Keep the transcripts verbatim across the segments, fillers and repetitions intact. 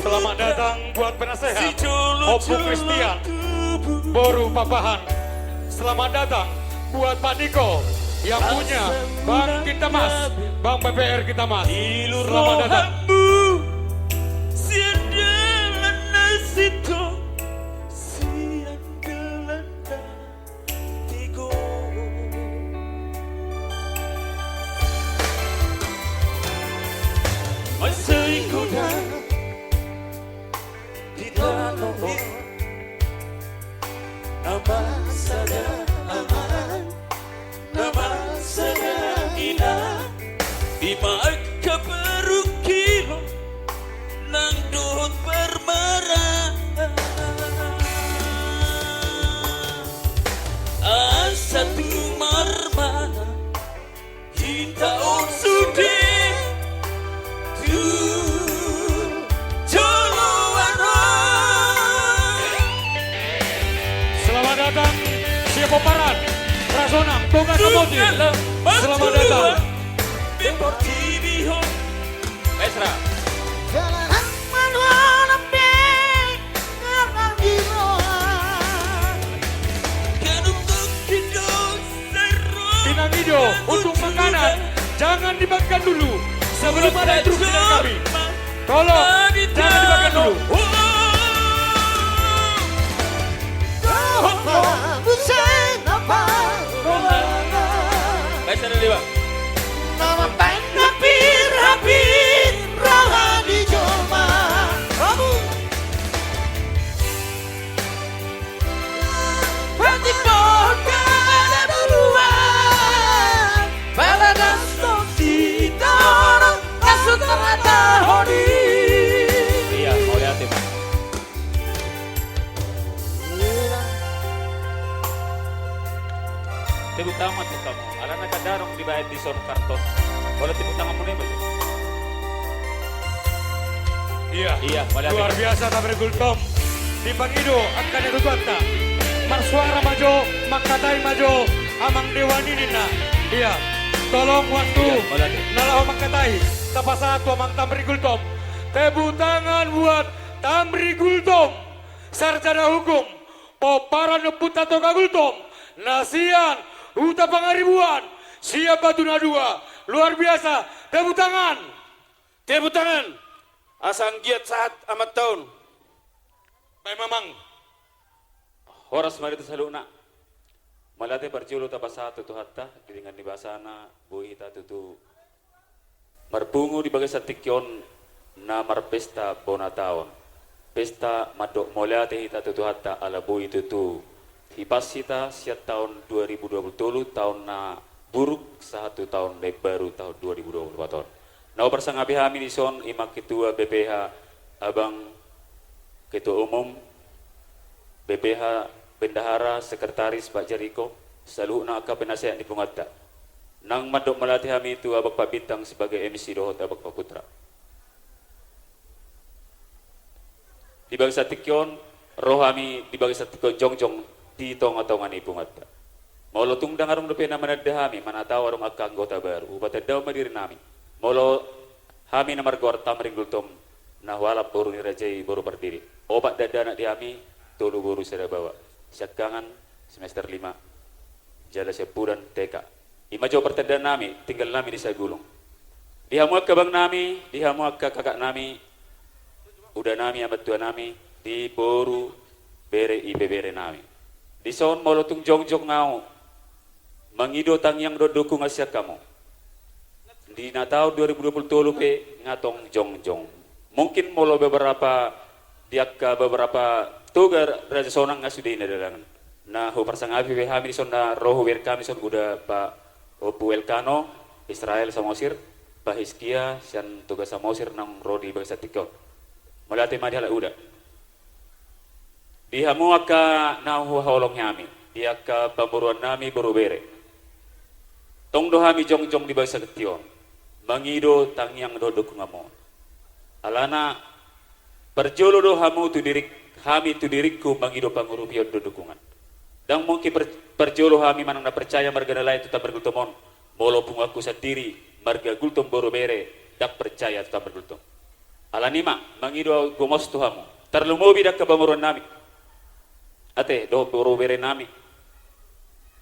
Selamat datang buat penasehat Ompu Kristian, boru Papahan. Selamat datang buat Pak Niko yang punya Bank Kita Mas, Bank B P R Kita Mas. Selamat datang. Di tano on, nama sada aman, nama sada ina, di ma angka parungkilon nang dohot parmaraan. Asa tumar ma hita on sude tu joloan on. Selamat datang, Sia Pomparan, Rasonang, Toga Samosir. Selamat datang. Di portibi on. Mesra. Pinangido untuk makanan, jangan dibagikan dulu sebelum ada instruksi dari kami. Tolong, jangan dibagikan dulu. Baik, sana dulu, Bang. Iya, mauliate, Bang. Tepuk tangan tu hamu. Alana kan adong dibaen dison karton. Molo tepuk tanganmuna i ma jo. Iya. Iya, mauliate. Luar biasa, Tamrin Gultom. Dipangido angka na tuatua ta. Marsuara ma jo, mangkatai ma jo, Amang Dewani ninna. Iya. Tolong waktu, iya, mauliate, na laho mangkatai, tapasahat tu Amang Tamrin Gultom. Tepuk tangan buat Tamrin Gultom, sarjana hukum, pomparan ni Ompunta Toga Gultom, na sian Huta Pangaribuan, sian Batu Nadua. Luar biasa. Tepuk tangan. Tepuk tangan. Asa anggiat sahat amanta on. Baen ma, Amang. Horas ma di hita saluhutna. Mauliate, parjolo tapasahat tu Tuhanta, di denggan ni basana boi hita tutu marpungu di bagasan tingki on na marpesta bona taon. Pesta mandok mauliate hita tu Tuhanta ala boi tutu hipas hita sian taon dua ribu dua puluh tolu, taon na buruk, sahat tu taon na imbaru, taon dua ribu dua puluh empat on. Na huparsangapi hami dison i ma Ketua B P H, Abang Ketua Umum, B P H Bendahara, Sekretaris, Pak Jeriko, saluhutna angka penasehat ni punguanta. Nang mandok mauliate hami tu Abang Pak Bintang sebagai M C dohot Abang Pak Putra. Di bagasan tingki on, ro hami di bagasan tingki on jongjong di tongatonga ni punguanta. Molo tung ndang adong dope na mananda hami, mana tau adong angka anggota baru, hupatandahon ma dirinami. Molo hami na margoar Tamrin Gultom, na hualap boru ni raja i boru Pardede. Opat dakdanak di hami, tolu boru sada baoa. Siangkangan semester lima, jala siampudan T K. I ma jo partandaannami, tinggalnami di Sagulung. Di hamu angka abangnami, di hamu angka kakaknami, udanami, amangtuanami, di boru, bere, ibeberenami. Dison molo tung jongjong ahu mangido tangiang dohot dukungan sian hamu. Di na taon dua ribu dua puluh tolu pe nga tong jongjong. Mungkin molo beberapa, di angka beberapa Toga Raja Sonang nga sude i na dalangan. Na huparsangapi pe hami dison na ro hubereng hami dison, uda Pak Ompu Elkano, Israel Samosir, Pak Hiskia sian Toga Samosir naung ro di bagasan tingki on. Mauliate ma di halak uda. Di hamu angka na huhaholongi hami, di angka pamoruonnami boru bere. Tong do hami jongjong di bagasan tingki on mangido tangiang dohot dukunganmu. Alana parjolo do hamu tu dirik, hami tu diringku mangido pangurupion dohot dukungan. Ndang mungkin par-, parjolo hami manang na percaya marga na lain tu Tamrin Gultom on, molo punguanku sandiri marga Gultom boru bere ndang percaya tu Tamrin Gultom. Alani i ma mangido ahu gomos tu hamu, tarlumobi angka pamoruon nami, ate, dohot boru bere nami.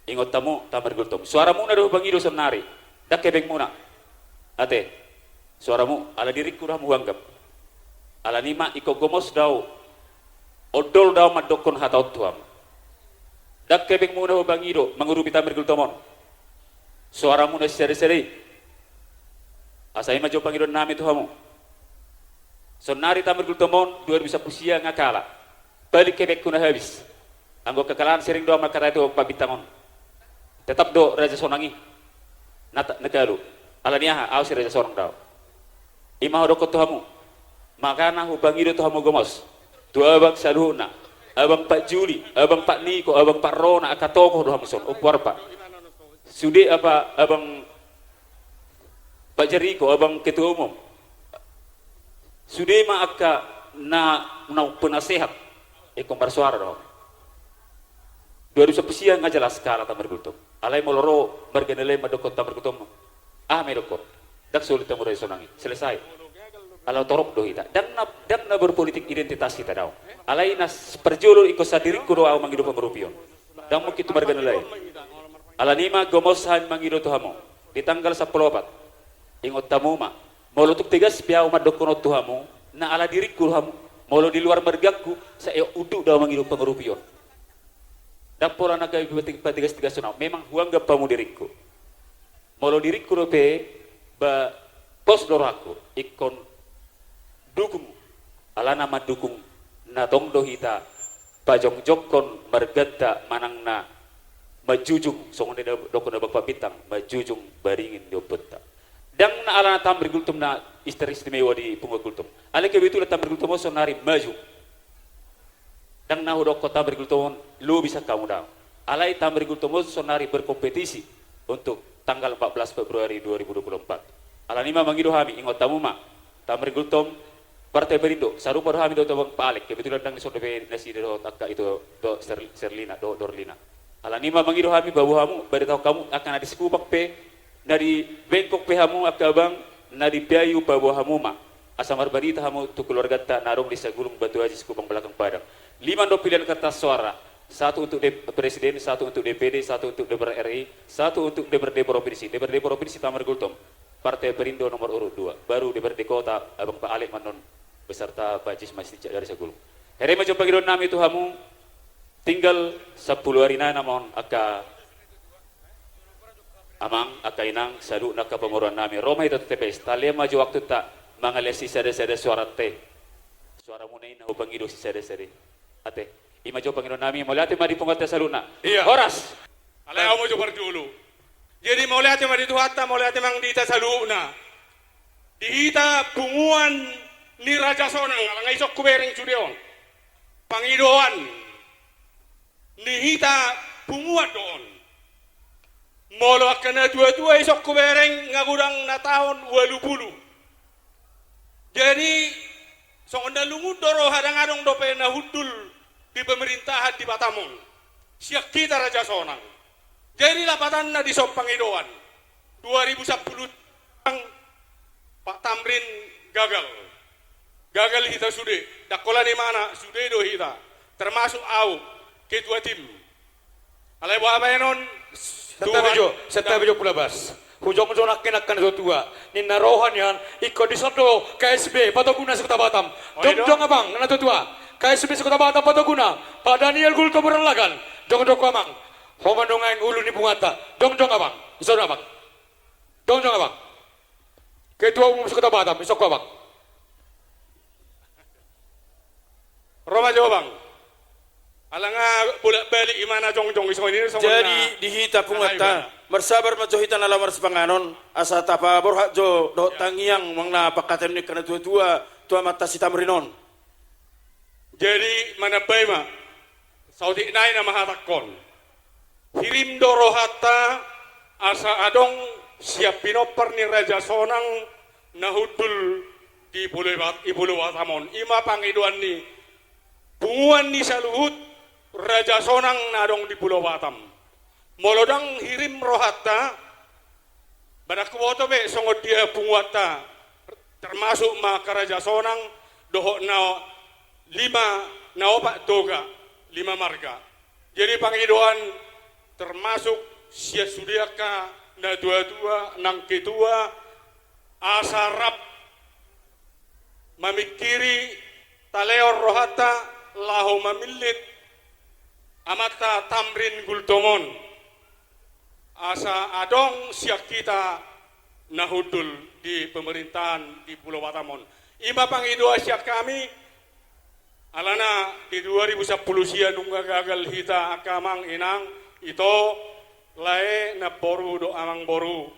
Ingot hamu, Tamrin Gultom, suaramuna do hupangido saonnari, ndang hepengmuna. Ate, suaramu, ala diringku do hamu huanggap. Alani i ma ingkon gomos do ahu, ondol do ahu mandokkon hata on tu hamu. Ndang hepengmuna hupangido mangurupi Tamrin Gultom on, suaramuna sisada-sada i. Asa i ma jo pangidoan nami tu hamu. Saonnari Tamrin Gultom on dua ribu sampulu sia nga kalah. Paling hepengku na habis. Anggo kekalahan sering do ahu mangkatai tu Abang Pak Bintang on. Tetap do Raja Sonang i na ta-, na kalu. Alani aha, ahu si Raja Sonang do ahu. I ma hudokkon tu hamu. Makana hupangido tu hamu gomos, tu abang saluhutna, Abang Pak Juli, Abang Pak Niko, Abang Pak Rona, angka tokoh do hamu son, Ompu Arpa. Sude apa Abang Pak Jeriko, Abang Ketua Umum. Sude ma angka na, na penasehat. Ingkon marsuara do. Dua ribu sampulu sia nga jelas kalah Tamrin Gultom. Alai molo ro marga na lain mandokkon Tamrin Gultom, aha ma idokkon? Ndang sulit hamu Raja Sonang i. Selesai. Ala torop do hita. Ndang na, ndang na berpolitik identitas hita do. Alai na s-, parjolo ingkon sadiringku do ahu mangido pangurupion. Ndang mungkin tu marga na lain. Alani i ma gomos hami mangido tu hamu. Di tanggal sampulu opat. Ingot hamu ma. Molo tung tegas pe ahu mandokkon on tu hamu, na ala diringku do hamu. Molo di luar margangku, sai unduk do ahu mangido pangurupion. Ndang pola na gabe pate-, pategas-tegas tu hamu. Memang huanggap hamu diringku. Molo diringku dope, ba pos do rohangku, ingkon dukung, alana mandukung na tong do hita pajongjongkon marganta manang na manjujung, songon na didokkon Abang Pak Bintang, manjujung baringin ni ompunta. Ndang na alana Tamrin Gultom na ister-, istimewa di punguan Gultom. Alai kebetulan Tamrin Gultom on saonnari maju. Ndang na hudokkon Tamrin Gultom on lobi sian hamu, ndang. Alai Tamrin Gultom on saonnari berkompetisi untuk tanggal empat belas Februari dua ribu dua puluh empat. Alani i ma mangido hami, ingot hamu ma. Tamrin Gultom, Partai Perindo, sarupa do hami dohot Abang Pak Alek, kebetulan ndang dison dope nasida dohot angka itu, dohot Ser-, Serlina, dohot Dorlina. Alani i ma mangido hami, paboa hamu, paboa hamu, angka na di Sekupang pe, na di Bengkok pe hamu, angka abang, na di Piayu, paboa hamu ma. Asa marbarita hamu tu keluarganta na adong di Sagulung, Batu Aji, Sekupang, Belakang Padang. Lima do pilihan kertas suara. Satu untuk D-, presiden, satu untuk D P D, satu untuk D P R R I, satu untuk D P R D provinsi. D P R D provinsi Tamrin Gultom, Partai Perindo nomor urut dua. Baru D P R D kota, Abang Pak Alek ma annon beserta Pak Jis Masticak dari Sagulung. Hera i ma jo pangidoan nami tu hamu, tinggal sampulu ari nai nama on angka amang, angka inang, saluhutna angka pamoruon nami. Ro ma hita tu T P S, talean ma jo waktunta mangalean sisada-sada suaranta i. Suaramuna i na hupangido sisada-sada i. Ate, i ma jo pangidoan nami, mauliate ma di punguanta saluhutna. Iya. Horas. Alai ahu ma jo parjolo. Jadi mauliate ma di Tuhanta, mauliate ma di hita saluhutna. Di hita punguan ni Raja Sonang, ala nga dison hubereng sude on. Pangidoan ni hita punguan do on. Molo angka na tua-tua dison hubereng nga godang na taon ualu pulu. Jadi, songon na lungun do roha, ndang adong dope na hundul di pemerintahan di Batam on sian hita Raja Sonang. Jadi lapatanna dison pangidoan. Dua ribu sampulu, Pak Tamrin gagal. Gagal hita sude. Ndang holan imana, sude do hita. Termasuk ahu, ketua tim. Alai boha baenon? Santabi jo, santabi jo Pulabas. Hujongjong nangkin angka na tua-tua. Ninna roha nian, ingkon dison do K S B patoguna se-Kota Batam. Jongjong abang, na tua-tua. K S B se-Kota Batam patoguna. Pak Daniel Gultom Borang Lagan. Jongjong ho amang. Ho ma nuaeng ulu ni punguanta. Jongjong abang. Dison abang. Jongjong abang. Ketua Umum se-Kota Batam, dison ho abang. Ro ma jo abang. Ala nga bolak-balik imana jongjong i songon i, songon na. Jadi di hita punguanta, marsabar ma jo hita na laho marsipanganon, asa tapaborhat jo dohot tangiang manang na pangkataion ni angka na tua-tua tu amanta si Tamrin on. Jadi manambai ma, saotik nai nama hatangkon. Hirim do rohanta asa adong sian pinompar ni Raja Sonang na hundul di Pulo Bat-, di Pulo Batam on. I ma pangidoan ni punguan ni saluhut Raja Sonang na adong di Pulo Batam. Molo ndang hirim rohanta, manang huboto pe songon dia punguanta termasuk ma angka Raja Sonang dohot na lima, na opat toga, lima marga. Jadi pangidoan termasuk sian sude angka natuatua, nang ketua, asa rap mamingkiri, talehon rohanta laho mamillit amanta Tamrin Gultom on, asa adong sian hita na hundul di pemerintahan di Pulo Batam on. I ma pangidoan sian hami, alana di dua ribu sampulu sia nunga gagal hita angka amang inang, ito, lae namboru dohot amangboru,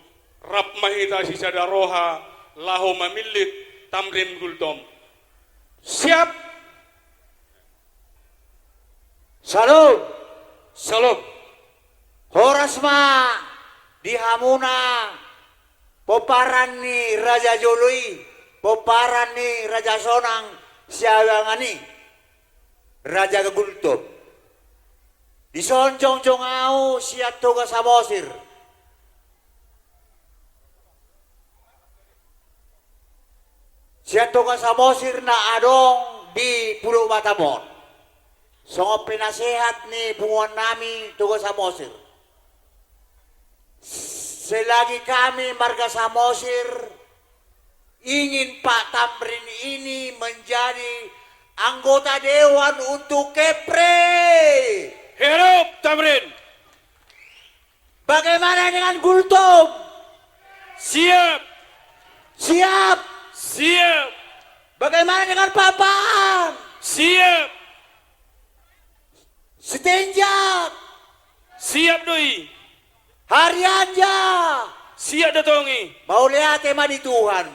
rap ma hita sisada roha laho mamillit Tamrin Gultom. Siap? Syalom. Syalom. Horas ma di hamuna pomparan ni raja jolo i, pomparan ni Raja Sonang Siabangan i, Raja Gultom. Dison jongjong ahu sian Toga Samosir. Sian Toga Samosir na adong di Pulo Batam on. Songon penasehat ni punguan nami Toga Samosir. Selagi kami marga Samosir ingin Pak Tamrin ini menjadi anggota dewan untuk Kepri. Hidup Tamrin. Bagaimana dengan Gultom? Siap. Siap. Siap. Bagaimana dengan Papaan? Siap. Sitinjak. Siap do i. Harianja. Siap do tong i. Mauliate ma di Tuhan.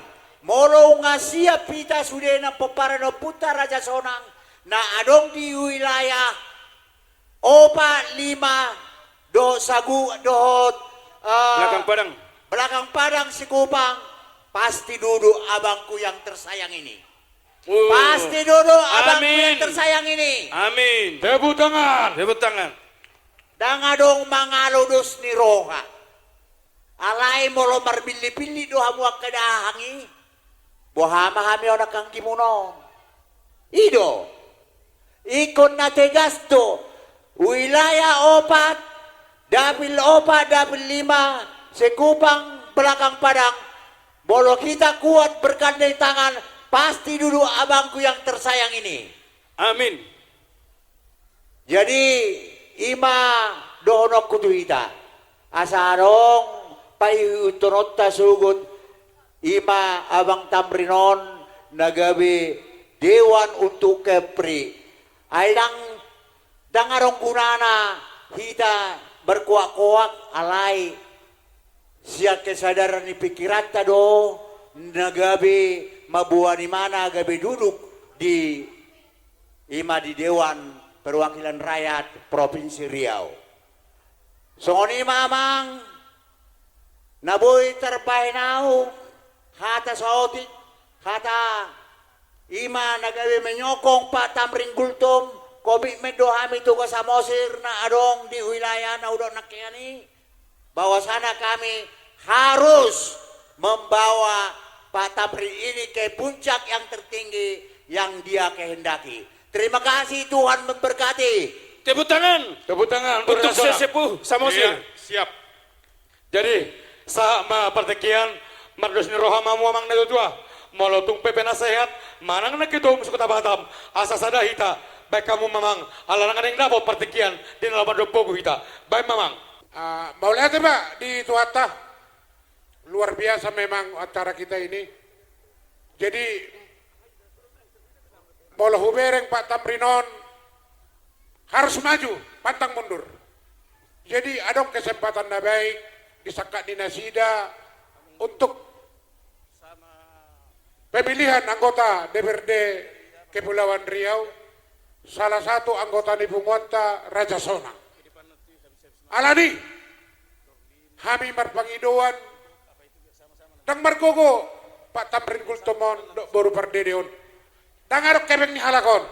Molo nunga siap hita sude na pomparan ni ompunta Raja Sonang na adong di wilayah opat, lima, dohot sagu, dohot, eh, Belakang Padang. Belakang Padang Sikupang, pasti duduk abangku yang tersayang ini. Oh. Pasti duduk abangku yang tersayang ini. Amin. Tepuk tangan. Tepuk tangan. Ndang adong mangalo dos ni roha. Alai molo marpillit-pillit do hamu angka dahahang i, boha ma hami on angka anggimuna on. I do. Ingkon na tegas do. Wilayah opat, dapil opat, dapil lima, Sikupang, Belakang Padang. Molo hita kuat bergandeng tangan, pasti duduk abangku yang tersayang ini. Amin. Jadi, i ma dohononku tu hita. Asa adong paihuthononta sogot, i ma abang Tamrin on na gabe dewan untuk Kepri. Ai ndang, ndang adong gunana hita berkoak-koak, alai sian kesadaran ni pikiranta do na gabe mamboan imana gabe duduk di, i ma di Dewan Perwakilan Rakyat Provinsi Riau. Songon i ma amang, na boi tarbahen ahu hata saotik, hata i ma na gabe menyokong Pak Tamrin Gultom, komitmen do hami Toga Samosir na adong di wilayah na hudok nangkiningan i, bahwasanya kami harus membawa Pak Tamrin ini ke puncak yang tertinggi yang dia kehendaki. Terima kasih, Tuhan memberkati. Tepuk tangan. Tepuk tangan untuk Raja Sonang. Sesepuh Samosir. Iya, siap. Jadi, sahat ma partingkian, mardos ni roha ma hamu amang na tuatua. Molo tung pe penasehat, manang na ketua umum se-Kota Batam, asa sada hita, baen hamu ma amang, ala ndang adong dapot partingkian, di na laho mandombogu hita. Baen ma amang. Ah, mauliate ma di Tuhanta. Luar biasa memang acara kita ini. Jadi, molo hubereng Pak Tamrin on, harus maju, pantang mundur. Jadi, adong kesempatan na baik di sangkap ni nasida untuk pemilihan anggota D P R D Kepulauan Riau, salah satu anggota ni punguanta Raja Sonang. Alani, hami marpangidoan, ndang margogo Pak Tamrin Gultom on dohot boru pardede on. Ndang adong hepeng ni halak on.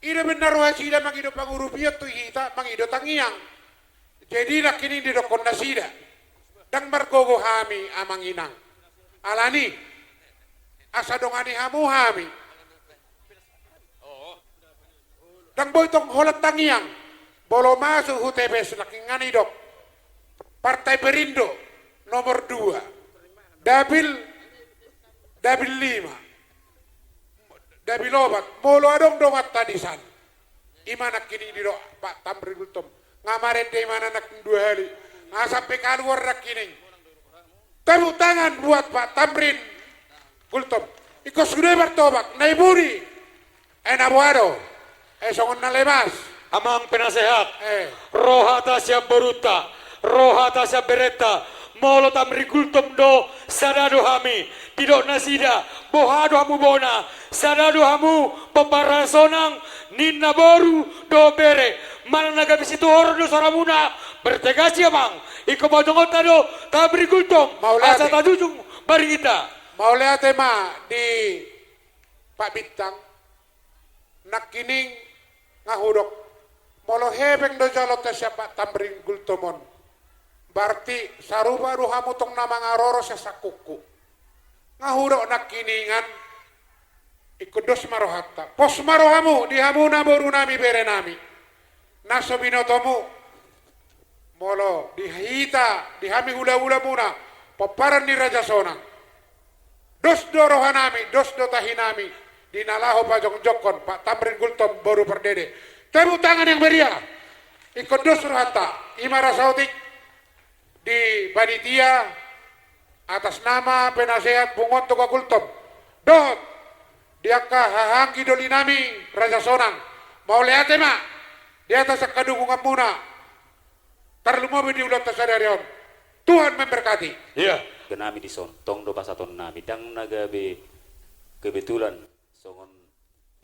I dope na ro nasida mangido pangurupion tu hita, mangido tangiang. Jadi nangkining didokkon nasida, ndang margogo hami amang inang. Alani, Asa dongani hamu hami. Ndang boi tong holan tangiang. Molo masuk hu T P S nangkin nga didok Partai Perindo nomor dua. Dapil, dapil lima. Dapil opat. Molo adong donganta di san. Ima nangkining didok Pak Tamrin Gultom. Nga marende imana nangkin dua hali. Nga sampe kaluar nangkining. Tepuk tangan buat Pak Tamrin Gultom. Ingkon sude martobak, na i buni. E na boha do. E songon na lemas. Amang penasehat. E. Ro hata sian borunta. Ro hata sian berenta. Molo Tamrin Gultom do, sada do hami. Didok nasida, boha do hamu bona. Sada do hamu, pomparan sonang, ninna boru, dohot bere. Manang na gabe situhoron do soramuna, bertegasi amang. Ingkon pajongonta do, Tamrin Gultom. Mauliate. Asa tajujung, baringinta. Mauliate ma di Pak Bintang. Nangkining nga hudok. Molo hepeng do jaloonta sian Pak Tamrin Gultom on. Berarti sarupa do hamu tong na mangaroro sian sangkukku. Nga hudok nangkiningan. Ingkon dos ma rohanta. Pos ma rohamu, di hamuna borunami berenami. Na so binotomu. Molo di hita, di hami hulahulamuna, pomparan ni Raja Sonang. Dos do rohanami, dos do tahinami, di na laho pajongjongkon, Pak Tamrin Gultom boru Pardede. Tepuk tangan yang meriah. Ingkon dos rohanta, ima ra saotik di panitia, atas nama penasehat Punguan Toga Gultom. Dohot, di angka hahaanggi dolinami, Raja Sonang. Mauliate ma, di atas angka dukunganmuna. Tarlumobi di ulaonta sadari on. Tuhan memberkati. Iya. Genami dison, tong do pasahatonnami, ndang na gabe kebetulan songon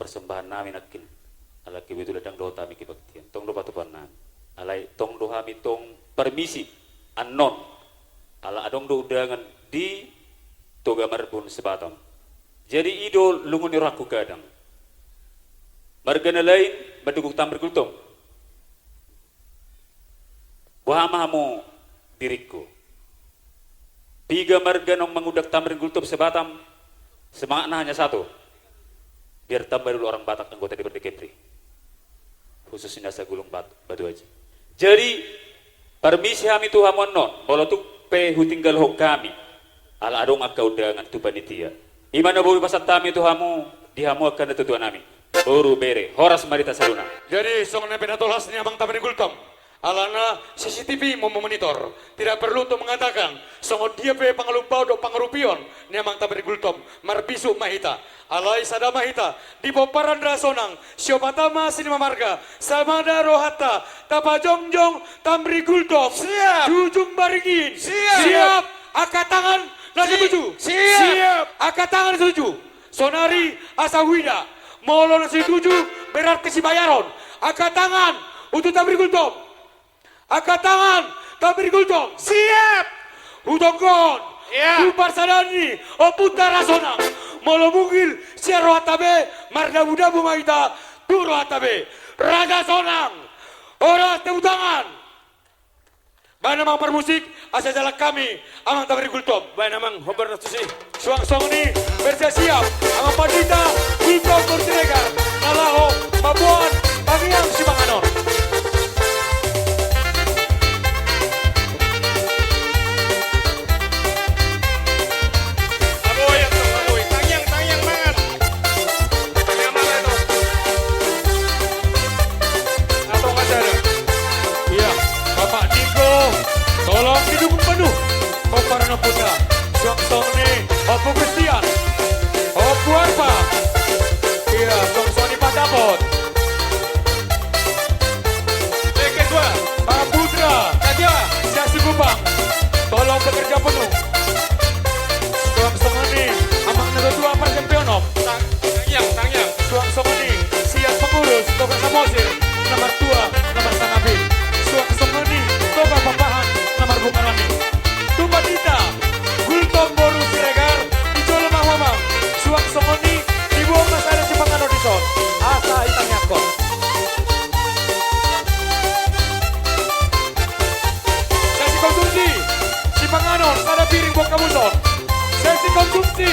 persembahannami nangkin. Ala kebetulan ndang dohot hami kebaktian, tong do patupaonnami. Alai tong do hami tong permisi annon. Ala adong do undangan di Toga Marbun Sebatam. Jadi i do lungun ni rohangku gadang. Marga na lain mandukung Tamrin Gultom. Boha ma hamu diringku. Piga marga naung mangundang Tamrin Gultom Sebatam, semangatna hanya satu. Biar tambah dulu orang Batak anggota D P R D Kepri. Khususnya Sagulung Bat-, Batu Aji. Jadi, permisi hami tu hamu annon, molo tung pe hutinggalhon hami. Ala adong angka undangan tu panitia. Ima na boi pasahat hami tu hamu, di hamu angka natuatuanami. Boru bere, horas ma di hita saluhutna. Jadi, songon na pinatolhas ni Amang Tamrin Gultom. Alana C C T V memomonitor. Tidak perlu untuk mengatakan, songon dia pe pangalumbaon dohot pangarupion ni Amang Tamrin Gultom. Marbisuk ma hita. Alai sada ma hita. Di pomparan Raja Sonang. Siopata ma sinima marga. Sama da rohanta. Tapajongjong Tamrin Gultom. Siap. Jujung baringin. Siap. Siap. Angkat tangan na setuju. Siap. Siap. Angkat tangan na setuju. Sonari asa huida. Molo na setuju berarti sibayaron. Angkat tangan untuk Tamrin Gultom. Angkat tangan Tamrin Gultom. Siap. Hutonggohon. Iya. Tu parsadaan ni Ompunta Raja Sonang. Molo mungil sian rohanta be mardabudabu ma hita tu rohanta be. Raja Sonang. Horas, tepuk tangan. Baen amang parmusik, asa jalang hami, Amang Tamrin Gultom. Baen amang, hombar na tusi. Suang songon i, bersiap-siap, Amang Pandita Gultom Siregar, na laho mamboan tangiang sipanganon. Aboi, aboi, aboi, tangiang, tangiang mangan. Iya, Bapak Niko, tolong didukung penuh. Pomparan Ompunta. Suang songon i, Ompu Kristian. Ompu Arpa. Iya, suang songon i Pak Dapot. Pak Putra. Siap, Sikupang. Tolong bekerja penuh. Suang songon i, Amang Natuatua Parjampeonom. Tangiang, tangiang. Suang songon i, sian pengurus Toga Samosir, nomor dua, nomor sangapin. Suang songon i, Toga Pambahan, nomor bungarani. Tu Pandita Gultom boru Siregar, di jolo ma ho amang. Suang songon i, diboan ma sada sipanganon dison. Asa i tangiangkon. Sesi konsumsi sipanganon, sada piring buat kamuson. Sesi konsumsi.